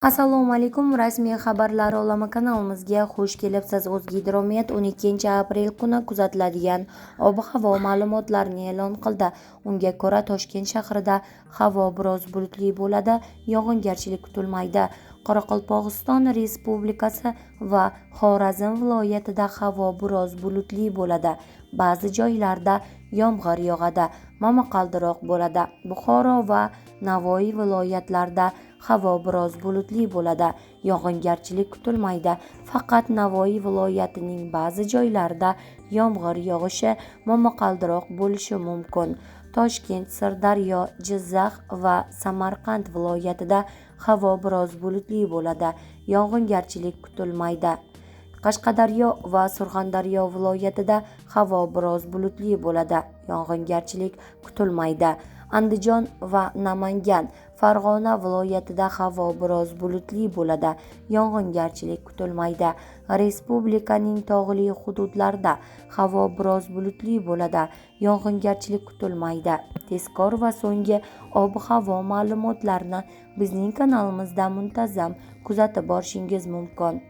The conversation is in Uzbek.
Assalomu alaykum, rasmiy xabarlar olami kanalimizga xush kelibsiz. O'zgidromet 12-aprel kuni kuzatiladigan ob-havo ma'lumotlarini e'lon qildi. Unga ko'ra, Toshkent shahrida havo biroz bulutli bo'ladi, yog'ingarchilik kutilmaydi. Qoraqalpog'iston Respublikasi va Xorazm viloyatida havo biroz bulutli bo'ladi. Ba'zi joylarda yomg'ir yog'adi, momaqaldiroq bo'ladi. Buxoro va Navoiy viloyatlarida havo biroz bulutli bo'ladi, yog'ingarchilik kutilmaydi. Faqat Navoiy viloyatining ba'zi joylarida yomg'ir yog'ishi, momaqaldiroq bo'lishi mumkin. Toshkent, Sirdaryo, Jizzax va Samarqand viloyatida havo biroz bulutli bo'ladi, yog'ingarchilik kutilmaydi. Qashqadaryo va Surxondaryo viloyatida havo biroz bulutli bo'ladi, yog'ingarchilik kutilmaydi. Andijon va Namangan, Farg'ona viloyatida havo biroz bulutli bo'ladi, yog'ingarchilik kutilmaydi. Respublikaning tog'li hududlarida havo biroz bulutli bo'ladi, yog'ingarchilik kutilmaydi. Tezkor va so'nggi ob-havo ma'lumotlarini bizning kanalimizda muntazam kuzatib borishingiz mumkin.